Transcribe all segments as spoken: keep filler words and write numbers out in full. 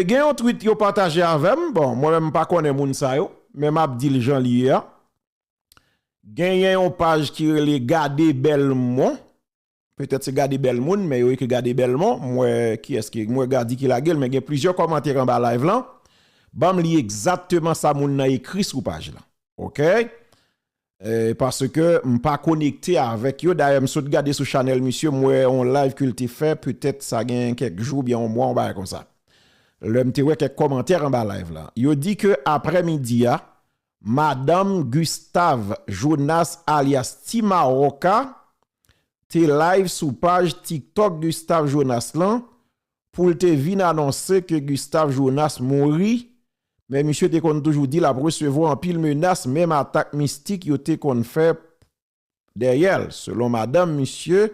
Gen yon tweet yo pataje avè m. Bon, mwen menm m pa konnen moun sa yo, men m ap di l jan li ye a. Genyen yon paj ki rele Gade Bèlmon. Petèt se Gade Bèlmoun, men yo ekri Gade Bèlmon. M wè kiyès ki, m wè Gady ki lage l, men gen plizyè kòmantè anba live lan. Ban m li egzakteman sa moun nan ekri sou paj lan. Oke? E, paske m pa konekte avèk yo. Dayè, m sot gade sou chanèl misye, m wè yon live ke l te fè, petèt sa gen kèk jou, byen yon mwa, yon bagay konsa. Lè m te wè kèk kòmantè anba live lan. Yo di ke aprèmidi a, madanm Gustave Jonas alyas Ti Mawoka te live sou paj TikTok Gustave Jonas lan pou l te vin anonse ke Gustave Jonas mouri, men misye te konn toujou di l ap resevwa anpil menas, menm atak mistik yo te konn fè dèyè l. Selon madanm misye,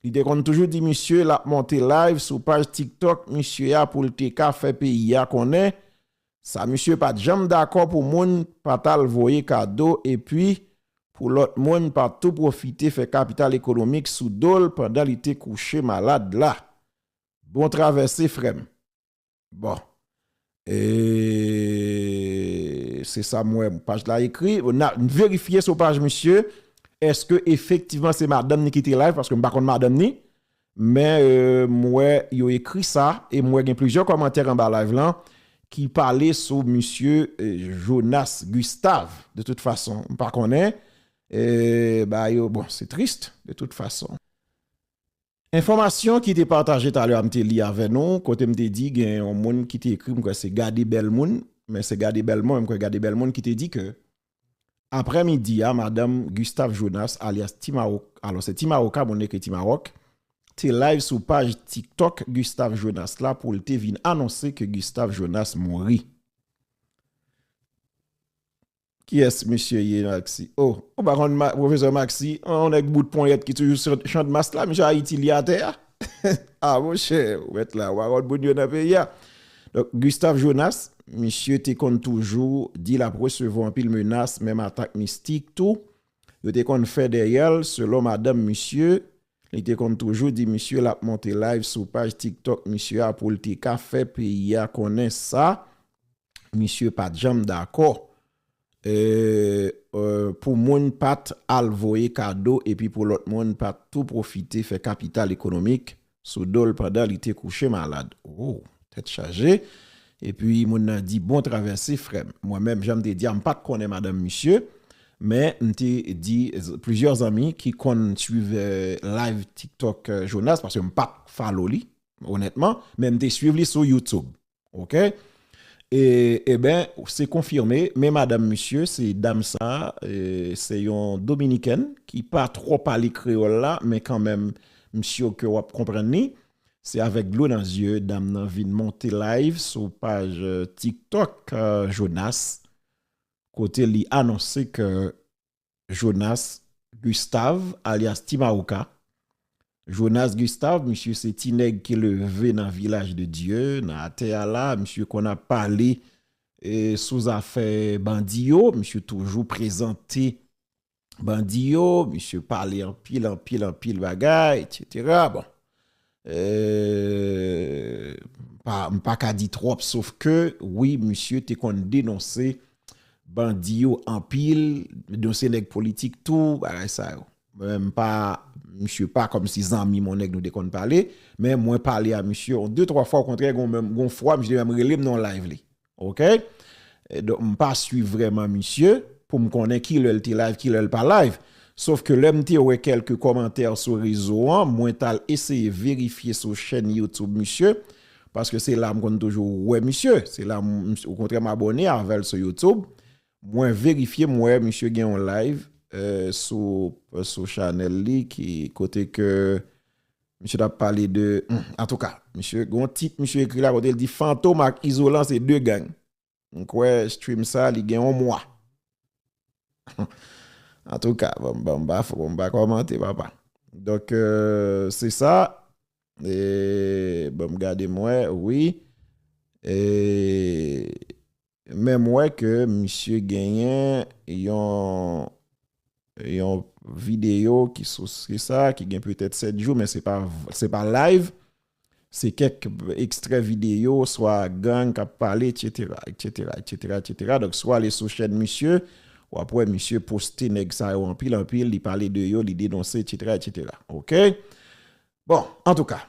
li te konn toujou di misye l ap monte live sou paj TikTok misye a pou l te ka fè peyi a konnen sa misye pa t janm dakò pou moun pa t al voye kado epi pou lòt moun pa t tou pwofite fè kapital ekonomik sou do l pandan li te kouche malad la. Bon travèse, frè m. Bon. E se sa m wè paj la ekri. N a verifye sou paj misye. Èske efektivman se madanm ni ki te live? Paske m pa konn madanm ni. Men e, m wè yo ekri sa. E m wè gen plizyè kòmantè anba live lan ki pale sou misye e, Jonas Gustave. De tout fason, m pa konnen. E, ba yo, bon, se tris, de tout fason. Enfòmasyon ki te pataje talè a m te li avè nou, kote m te di gen yon moun ki te ekri, m kwè se Gade Bèlmoun, men se Gade Bèlmon, m kwè Gade Bèlmoun ki te di ke aprèmidi a, madanm Gustave Jonas, alyas Ti Mawok, alò se Ti Mawok a, moun ekri Ti Mawok, te live sou paj TikTok Gustave Jonas la pou l te vin anonse ke Gustave Jonas mouri. Kiyès misye ye, Maxi? Oh, ou pa konn Ma- Pwofesè Maxi, yon nèg bout ponyèt ki toujou chan- chan de mas la, misye Ayiti li atè a. Ah, monchè, ou mèt la, ou pa konn moun yo nan peyi a. Donk, Gustave Jonas, misye te konn toujou di l ap resevwa anpil menas, menm atak mistik tou. Yo te konn fè dèyè l, selon madanm misye, li te konn toujou di misye l ap monte live sou paj TikTok misye a pou l te ka fè peyi a konnen sa. Misye pa t janm dakò e, e, pou moun pa t al voye kado epi pou lòt moun pa t tou pwofite fè kapital ekonomik sou do l pandan li te kouche malad. Oh, tèt chaje. Epi moun nan di bon travèse, frè m. Mwen menm, jan m te di a, m pa t konnen madanm misye, men m te di plizyè zanmi ki konn swiv e, live TikTok e, Jonas, paske m pa t follow li, onètman, men m te swiv li sou YouTube. Oke? E, e ben, se konfime, men madanm misye, se dam sa, e, se yon dominikèn ki pa twò pale kreyòl la, men kanmenm, m si ke w ap konprann li. Se avèk dlo nan zye, dam nan vin monte live sou paj e, TikTok e, Jonas, kote li anonse ke Jonas Gustave, alyas Ti Mawoka. Jonas Gustave, misye se ti nèg ki leve nan Vilaj de Dye, nan atè a la, misye konn ap pale e, sou zafè bandi yo, misye toujou prezante bandi yo, misye pale anpil, anpil, anpil bagay, etsetera. Bon. E, pa, m pa ka di twòp, sof ke, wi, misye te konn denonse bandi yo anpil, denonse nèg politik tou, bagay sa yo. Mwen menm pa, misye pa kòmsi zanmi m, yon nèg nou te konn pale, men mwen pale a misye yon de, twa fwa, okontrè, gon menm, gon fwa, misye te menm rele m nan yon live li. Oke? E donk, m pa swiv vrèman misye pou m konnen ki lè l te live, ki lè l pa live. Sof ke lè m te wè kèlke kòmantè sou rezo an, mwen t al eseye verifye sou chèn YouTube misye, paske se la m konn toujou wè misye. Se la, m, okontrè, m abòne avè l sou YouTube. Mwen verifye, m wè misye gen yon live e, sou, sou chanèl li ki kote ke misye t ap pale de, hmm, antouka, misye, gen yon tit misye ekri la kote l di Fantom ak Izolan se de gang. M kwè stream sa, li gen yon mwa. Antouka, bon, bon, m pa, fò m pa kòmante, papa. Donk, e, se sa. E, bon, m gade m wè, wi. E, men m wè ke misye genyen yon, yon videyo ki sou ki sa, ki gen petèt sèt jou, men se pa, se pa live. Se kèk ekstrè videyo, swa gang k ap pale, etsetera, etsetera, etsetera, etsetera. Donk, si w ale sou chèn misye, w ap wè misye poste nèg sa yo anpil, anpil, li pale de yo, li denonse, etsetera, etsetera. Oke? Bon, antouka,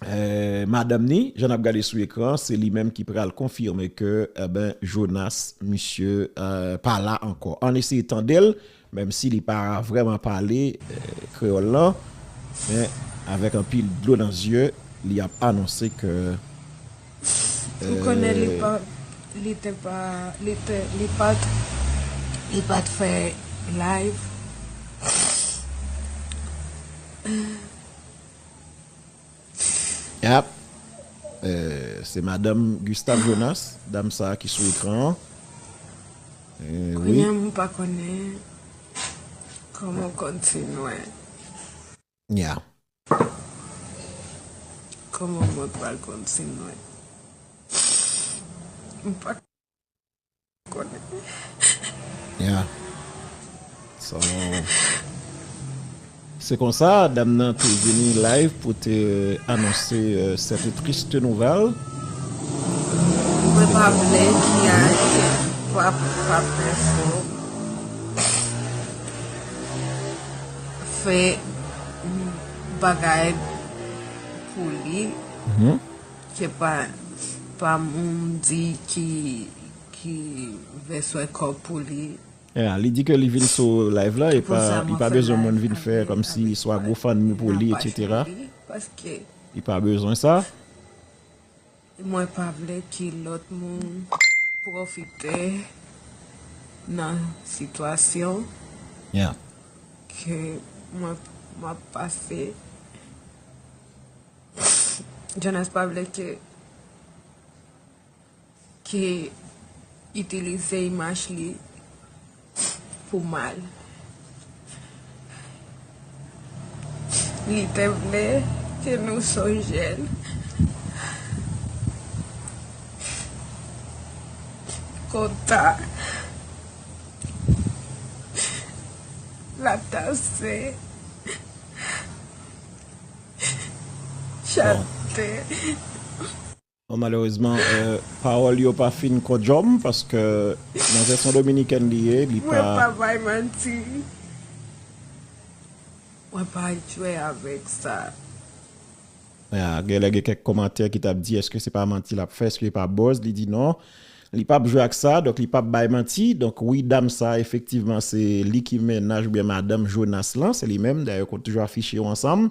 eh, madanm ni, jan n ap gade sou ekran, se li menm ki pral konfime ke, eben, Jonas, misye, eh, pa la ankò. Ann eseye tande l, menm si li pa vrèman pale, eh, kreyòl lan, men avèk anpil dlo nan zye, li ap anonse ke, Ou konnen li pa, li te pa, li te, li pa t, li pa t fè live. Yap. Eh, se madanm Gustave Jonas, dam sa ki sou ekran an. Eh, wi. Kounye a m pa konnen kòman kontinye. Ya. Kòman mwen pral kontinye? M pa konnen. Ya. So, se konsa, dam nan te vini live pou te anonse, euh, cette triste nouvelle. Mwen pa vle ki Ayisyen pa, pa fè fo, fè bagay pou li. Ke pa, pa moun di ki, ki vle swen kòb pou li. Ya, li di ke li vin sou live la, e pa, li pa bezwen moun vin fè kòmsi swa GoFundMe pou li, etsetera. Li pa bezwen sa. Mwen pa vle ki lòt moun pwofite nan sitiyasyon ke mwen, m ap pase. Jonas pa vle ke, ke itilize imaj li pou mal. Li te vle ke nou sonje l kontan. L ap tase chante. Bon, malerezman, euh, pawòl yo pa fin kòdjòm, paske nan vèsyon dominikèn li ye, li pa. Mwen pa bay manti. Mwen pa jwe avèk sa. Ya, genlè gen kèk kòmantè ki t ap di, èske se pa manti l ap fè, èske e pa buzz? Li di non, li p ap jwe ak sa, donk li p ap bay manti. Donk, wi, dam sa, efektivman, se li ki mennaj oubyen madanm Jonas lan, se li menm. Dayè, yo konn toujou afiche yo ansanm.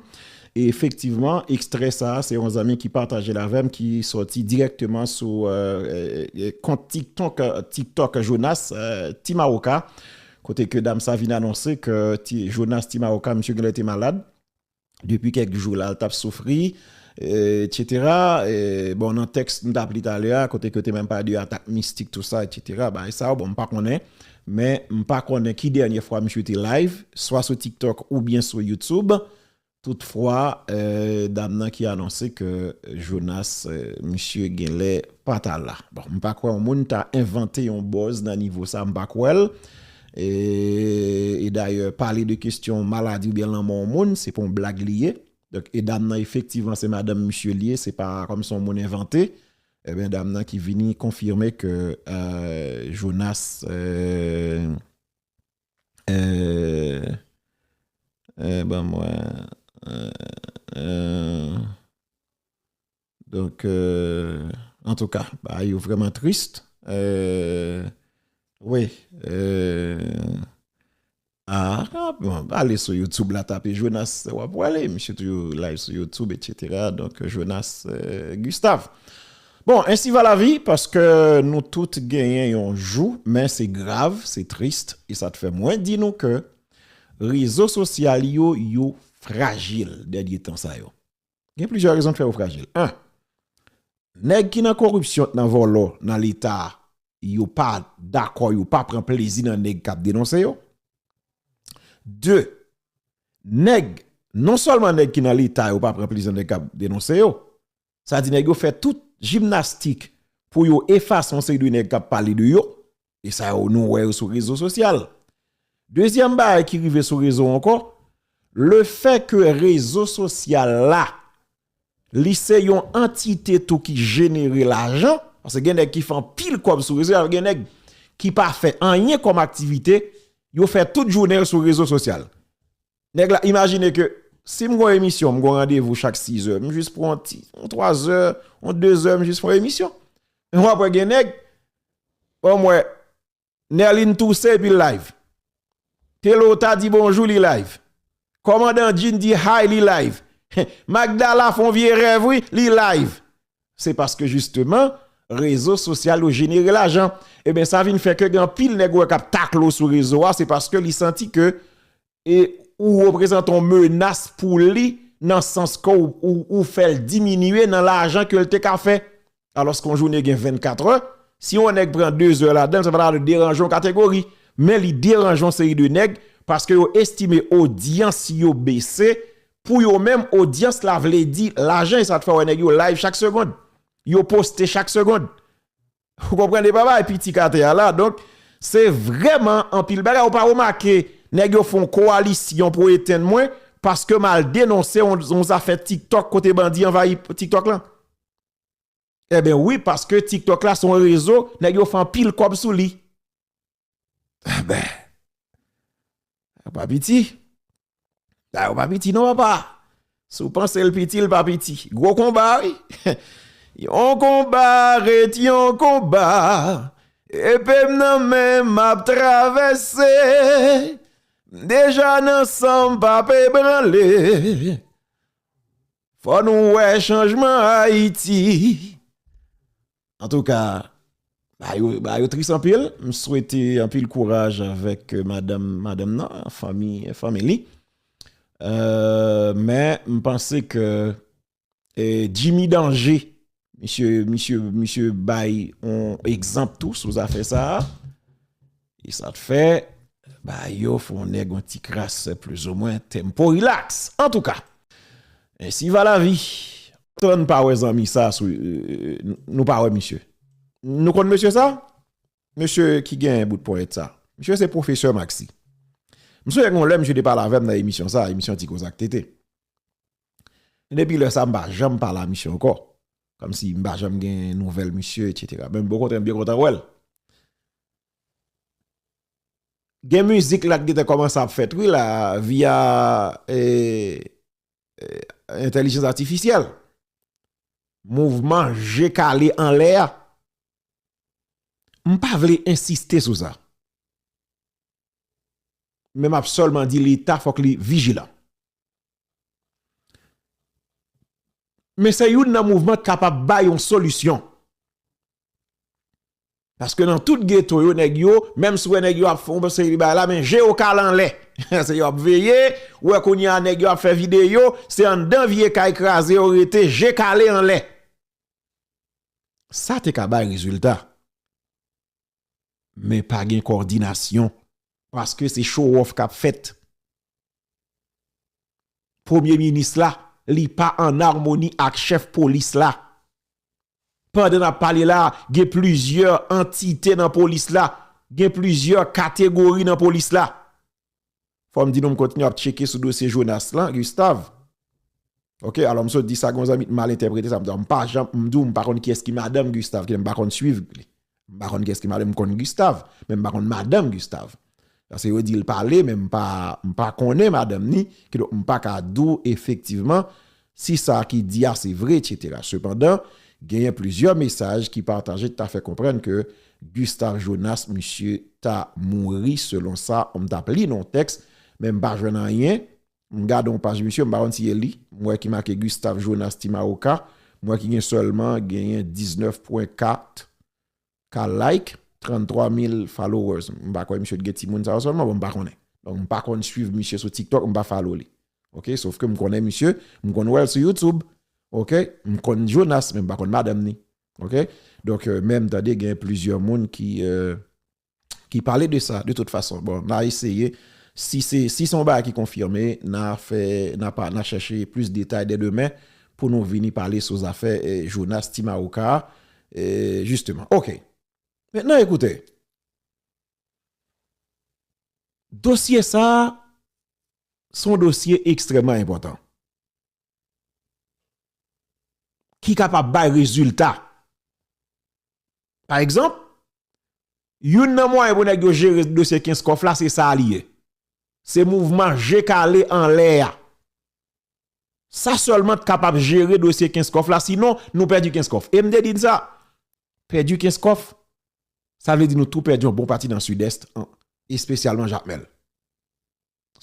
E efektivman, ekstrè sa a, se yon zanmi ki pataje l avè m, ki sòti dirèkteman sou, euh, euh, kont TikTok, euh, TikTok Jonas, euh, Timawoka, kote ke dam sa vin anonse ke ti, Jonas Timawoka, misye genlè te malad. Depi kèk jou la, l t ap soufri, euh, etsetera. Euh, bon, nan tèks m t ap li talè a, kote ke yo te menm pale de atak mistik, tou sa, etsetera. Bagay sa yo, bon, m pa konnen. Men m pa konnen ki dènye fwa misye te live, swa sou TikTok oubyen sou YouTube. Toutfwa, euh, dam nan ki anonse ke Jonas, euh, misye genlè pa ta la. Bon, m pa kwè yon moun ta envante yon buzz nan nivo sa, m pa kwè l. E, e dayè, pale de kesyon maladi oubyen lanmò yon moun, se pa yon blag li ye. Donk, e dam nan, efektivman, se madanm misye li ye, se pa kòmsi yon moun envante. Ebyen, dam nan ki vini konfime ke, euh, Jonas, euh, euh, euh, ban mwen, euh, euh, donk, euh, antouka, bagay yo vrèman tris. Euh, wi, euh, ah, ah, bon, ale sou YouTube la, tape Jonas, w ap wè li. Misye toujou live sou YouTube, etsetera. Donk, Jonas, euh, Gustave. Bon, ainsi va la vie, paske nou tout genyen yon jou, men se grav, se tris, e sa t fè mwen di nou ke rezo sosyal yo, yo frajil dènye tan sa yo. Gen plizyè rezon k fè yo frajil. En, nèg ki nan koripsyon, k nan vòlò, nan Leta a, yo pa dakò, yo pa pran plezi nan nèg k ap denonse yo. De, nèg, non sèlman nèg ki nan Leta yo pa pran plezi nan nèg k ap denonse yo, sa di nèg yo fè tout jimnastik pou yo efase yon seri de nèg k ap pale de yo, e sa yo nou wè yo sou rezo sosyal. Dezyèm bagay ki rive sou rezo ankò, lefètke rezo sosyal la Li se yon antite tou ki jenere lajan, paske gen nèg ki fè anpil kòb sou rezo, gen nèg ki pa fè anyen kòm aktivite, yo fè tout jounen yo sou rezo sosyal. Nèg la, imajine ke si m gon emisyon, m gon randevou chak sizè, m jis pran yon ti, yon twazè, yon dezè, m jis fè yon emisyon. Men w ap wè gen nèg, ban m wè, Nerline touse epi l live. Telo ta di bonjou, li live. Kòmandan Jean di hi, li live. Magdala fè yon vye rèv, wi, li live. Se paske jisteman, rezo sosyal yo jenere lajan. Ebyen, sa vin fè ke gen anpil nèg ou wè k ap takle w sou rezo a, se paske li santi ke e ou reprezante yon menas pou li nan sans ke ou, ou, ou fè l diminye nan lajan ke l te ka fè. Alòske yon jounen gen vennkat è, si yon nèg pran de zè ladan l, sa pa ta deranje yon kategori, men li deranje yon seri de nèg paske yo estime odyans yo bese. Pou yo menm, odyans la vle di lajan, e sa t fè w wè nèg yo live chak segonn. Yo poste chak segonn. Ou konprann, e pa bagay piti k atè a la. Donk, se vrèman anpil bagay. Ou pa remake, nèg yo fè yon kowalisyon pou etenn mwen, paske m al denonse yon, yon zafè TikTok kote bandi anvayi TikTok lan. Ebyen wi, paske TikTok la se yon rezo, nèg yo fè anpil kòb sou li. Ebyen, pa piti. Sa yo pa piti non, papa. Si w panse l piti, l pa piti. Gwo konba, wi. Yon konba ret yon konba. Epe m nan men m ap travèse. M deja nan san m p ap ebranle. Fò nou wè chanjman Ayiti. Antouka, bagay yo, bagay yo tris anpil. M swete anpil kouraj avèk, euh, madanm, madanm nan, fanmi, fanmi li. Euh, men m panse ke, eh, Jimmy Danje, misye, misye, misye bay yon egzanp tou sou zafè sa a. E sa t fè, ba yo fè yon nèg yon ti kras plizoumwen tempo relax. Antouka, ensi va la vi. Tann pa wè zanmi sa sou, euh, nou pa wè misye. Nou konn mesye sa? Mesye ki gen bout ponyèt sa. Misye se pwofesè Maxi. M sonje gen yon lè misye te pale avè m nan emisyon sa, emisyon Ti Koz ak Tete. Depi lè sa, m pa janm pale a misye ankò. Kòmsi m pa janm gen nouvèl misye, etsetera. Men m, okontrè, m byen kontan wè l. Gen mizik la ki gentan kòmanse ap fèt, wi, la, via, eh, eh, entèlijans atifisyèl. Mouvman je kale anlè a. M pa vle ensiste sou sa. Men m ap sèlman di Leta fòk li vijilan. Men se youn nan mouvman k kapab bay yon solisyon. Paske nan tout geto yo, nèg yo, menm si w wè nèg yo ap fè yon seri de bagay la, men je yo kale anlè. Se yo ap veye, ou wè kounye a nèg yo ap fè videyo, se anndan vye kay kraze yo rete, je kale anlè. Sa te ka bay rezilta. Men pa gen kòdinasyon, paske se show off k ap fèt. Premye minis la, li pa an amoni ak chèf polis la. Pandan n ap pale la, gen plizyè antite nan polis la, gen plizyè kategori nan polis la. Fò m di nou, m kontinye ap tcheke sou dosye Jonas lan, Gustave. Ok, alò m sot di sa, gon zanmi t mal entèprete sa, m di, m pa janm, m di w, m pa konn kiyès ki madanm Gustave, ki m pa konn swiv li. M pa konn kiyès ki madanm, m konn Gustave, men m pa konn madanm Gustave. Paske yo di l pale, men m pa, m pa konnen madanm ni, kidonk m pa ka di w efektivman si sa ki di a se vre, etsetera. Sepandan, genyen plizyè mesaj ki pataje t ap fè konprann ke Gustave Jonas, misye ta mouri, selon sa m t ap li nan yon tèks, men m pa jwenn anyen. M gade yon paj misye, m pa konn si e li. M wè ki make Gustave Jonas Timawoka. M wè ki gen sèlman, genyen diznèf pwen kat K like, tranntwa mil followers. M pa kwè misye t gen timoun sa yo sèlman, bon, m pa konnen. Donk, m pa konn swiv misye sou TikTok, m pa follow li. Ok, sof ke m konnen misye, m konn wè l sou YouTube. Ok, m konn Jonas, men m pa konn madanm ni. Ok, donk, euh, men m tande gen plizyè moun ki, euh, ki pale de sa, de tout fason. Bon, n a eseye. Si se, si se yon bagay ki konfime, n a fè, n a pa, n a chèche plis detay dè demen pou nou vini pale sou zafè, eh, Jonas Timawoka, eh, jisteman. Ok. Mentnan, ekoute. Dosye sa a, se yon dosye ekstrèmman enpòtan. ki kapab bay rezilta. Pa egzanp, youn nan mwayen pou nèg yo jere dosye Kenskòf la, se sa a li ye. Se mouvman je kale anlè a. Sa sèlman t kapab jere dosye Kenskòf la, sinon nou pèdi Kenskòf. E m te di n sa, pèdi Kenskòf, sa vle di nou tou pèdi yon bon pati nan Sidès, an, espesyalman Jakmèl.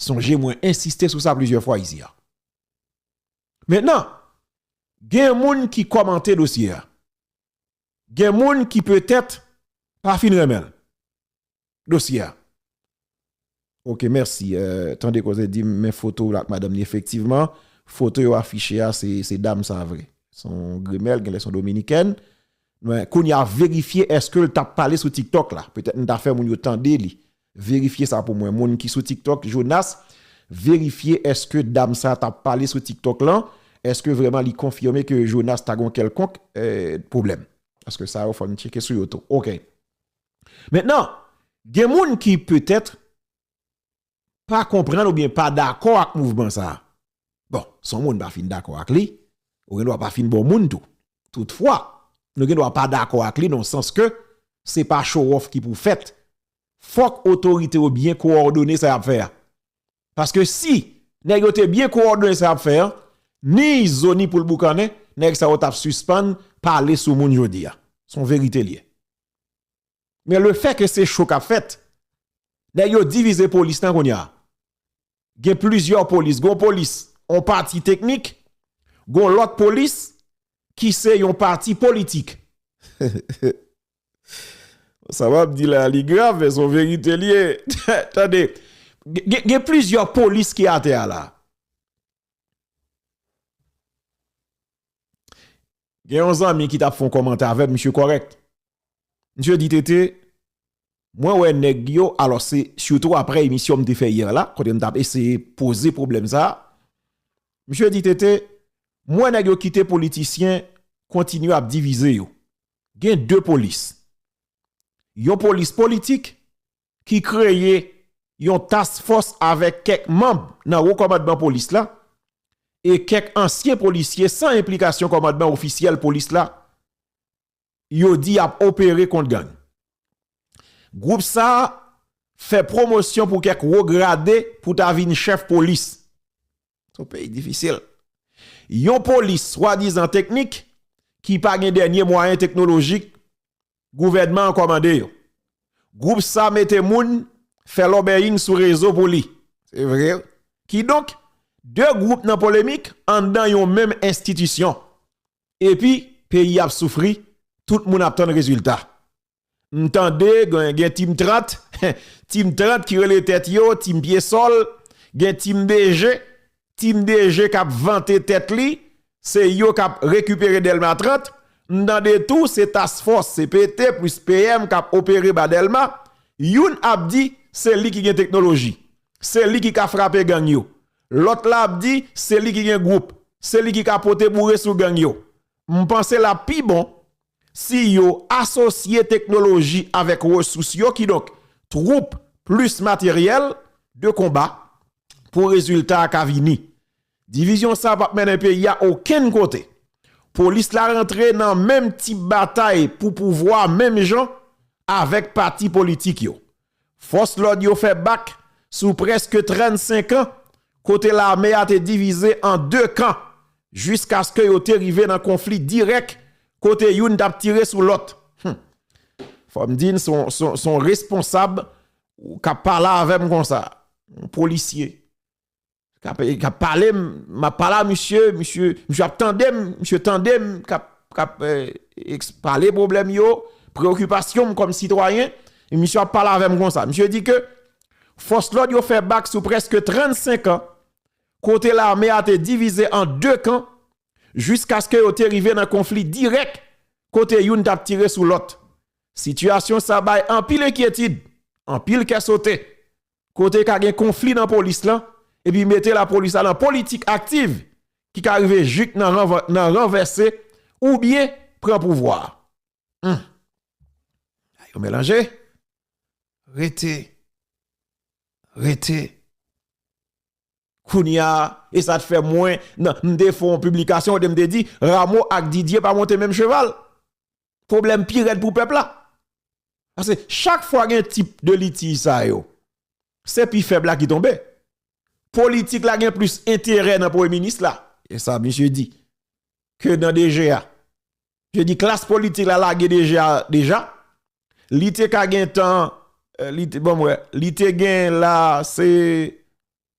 Sonje mwen ensiste sou sa plizyè fwa isi a. Mentnan, gen moun ki kòmante dosye a. Gen moun ki petèt pa fin renmen l. Dosye a. Ok, mèsi. Euh, tande koze di m, men foto w la ak madanm ni efektivman. Foto yo afiche a, se, se dam sa vre. Se yon grimèl, genlè se yon dominikèn. Men kounye a verifye èske l t ap pale sou TikTok la. Petèt m ta fè moun yo tande li. Verifye sa pou mwen. Moun ki sou TikTok, Jonas, verifye èske dam sa t ap pale sou TikTok lan, èske vrèman li konfime ke Jonas ta gen yon kèlkonk, eh, pwoblèm. Paske sa yo fò n tcheke sou yo tou. Ok. Mentnan, gen moun ki petèt pa konprann oubyen pa dakò ak mouvman sa a. Bon, si yon moun pa fin dakò ak li, ou gen dwa pa fin bon moun tou. Toutfwa, nou gen dwa pa dakò ak li nan sans ke se pa show off ki pou fèt. Fòk otorite yo byen kowòdone sa y ap fè a. Paske si nèg yo te byen kowòdone sa y ap fè a, ni Izo ni Poul Boukannen, nèg sa yo t ap sispann pale sou moun jodi a. Se yon verite l ye. Men lefètke se cho k ap fèt, nèg yo divize polis lan kounye a. Gen plizyè polis. Gen yon polis, yon pati teknik, gen yon lòt polis ki se yon pati politik. Sa m ap di la, li grav, men se yon verite l ye. Tande, gen, gen, gen plizyè polis ki atè a la. Gen yon zanmi ki t ap fè yon kòmantè avè m, misye kòrèk. Misye di, Tete, mwen wè nèg yo, alò se sitou aprè emisyon m te fè yè la, kote m t ap eseye poze pwoblèm sa a. Misye di, Tete, m wè nèg yo kite politisyen kontinye ap divize yo. Gen de polis. Yon polis politik ki kreye yon task force avèk kèk manm nan wo kòmandman polis la e kèk ansyen polisye san enplikasyon kòmandman ofisyèl polis la, yo di y ap opere kont gang. Gwoup sa a fè pwomosyon pou kèk wo grade pou ta vin chèf polis. Se yon peyi difisil. Yon polis swadizan teknik ki pa gen dènye mwayen teknolojik gouvènman an kòmande yo. Gwoup sa mete moun fè lòbèying sou rezo pou li. Se vre. Kidonk, de gwoup nan polemik anndan yon menm enstitisyon. Epi, peyi ap soufri, tout moun ap tann rezilta. M tande gen, gen Team trant, Team trant ki rele tèt yo Team Pyesòl, gen Team D G, Team D G k ap vante tèt li, se yo k ap rekipere Dèlma trant. M tande tou se task force C P T plis P M k ap opere ba Dèlma. Youn ap di se li ki gen teknoloji, se li ki ka frape gang yo. Lòt la ap di se li ki gen gwoup, se li ki ka pote boure sou gang yo. M panse l ap pi bon si yo asosye teknoloji avèk resous yo, kidonk twoup plis materyèl de konba pou rezilta a ka vini. Divizyon sa a p ap mennen peyi a okenn kote. Polis la rantre nan menm tip batay pou pouvwa menm jan avèk pati politik yo. Fòs lòd yo fè bak sou prèske trannsenk an kote lame a te divize an de kan jiskaske yo te rive nan konfli dirèk kote youn t ap tire sou lòt. Hum. Fò m di n, se yon, se yon, se yon responsab k ap pale avè m konsa. Yon polisye. K ap, k ap pale m, m ap pale a misye, misye, misye ap tande m, misye tande m, k ap, k ap, eh, eks-, pale pwoblèm yo, preyokipasyon m kòm sitwayen, e misye ap pale avè m konsa. Misye di ke fòs lòd yo fè bak sou prèske trannsenk an, kote lame a te divize an de kan, jiskaske yo te rive nan konfli dirèk, kote youn t ap tire sou lòt. Sitiyasyon sa bay anpil enkyetid, anpil kè sote, kote ka gen konfli nan polis lan, epi mete lapolis la nan politik aktiv ki ka rive jik nan ranv-, nan ranvèse oubyen pran pouvwa a. Hum. Yo melanje. Rete. Rete. Kounye a, e sa t fè mwen, nan, m te fè yon piblikasyon kote m te di, Rameau ak Didier pa monte menm cheval. Pwoblèm pi rèd pou pèp la. Paske chak fwa gen tip de litij sa yo, se pi fèb la ki tonbe. Politik la gen plis enterè nan premye minis la, e sa misye di, ke nan D G A. Misye di klas politik la lage D G A deja. Li te ka gen tan, eh, li te, bon, mwen, li te gen la, se,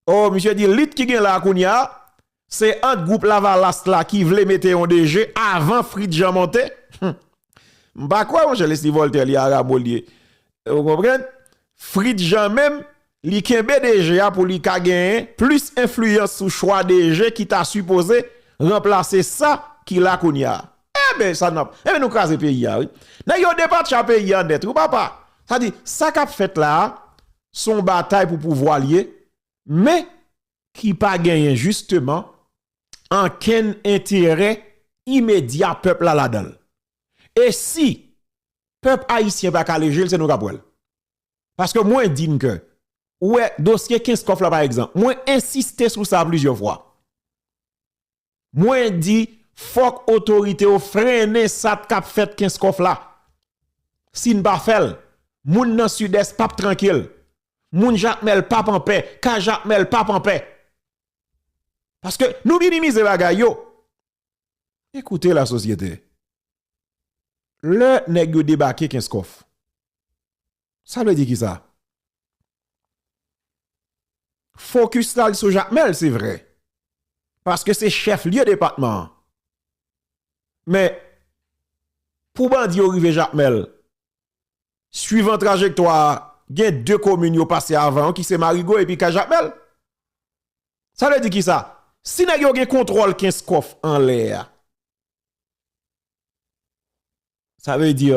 oh, misye di lit ki gen la kounye a, se ant gwoup Lavalas la ki vle mete yon D G avan Fritz Jean monte. Hum. M pa kwè, monchè, Leslie Voltaire, li a Rameau l ye. Ou konprann? Fritz Jean menm, li kenbe D G a pou li ka genyen plis enfliyans sou chwa D G ki ta sipoze ranplase sa ki la kounye a. Enben, sa n ap, enben, nou kraze peyi a, wi. Nèg yo depatcha peyi a nèt, wi, papa. Sa di, sa k ap fèt la a, se yon batay pou pouvwa l ye, men ki pa genyen, jisteman, ankenn enterè imedya pèp la ladan l. E si pèp ayisyen pa ka leje l, se nou k ap wè l. Paske mwen di n ke, ou wè, dosye Kenskòf la, pa egzanp, mwen ensiste sou sa plizyè fwa. Mwen di, fòk otorite yo frennen sa k ap fèt Kenskòf la. Si n pa fè l, moun nan Sidès p ap trankil. Moun Jakmèl p ap anpè, kay Jakmèl p ap anpè. Paske nou minimize bagay yo. Ekoute la sosyete. Lè nèg yo debake Kenskòf, sa vle di ki sa? Fokis la li sou Jakmèl, se vre. Paske se chèf lye depatman an. Men, pou bandi yo rive Jakmèl, swivan trajektwa a, gen de komin yo pase avan yo ki se Marigo epi kay Jakmèl. Sa vle di ki sa? Si nèg yo gen kontwòl Kenskòf anlè a, sa vle di,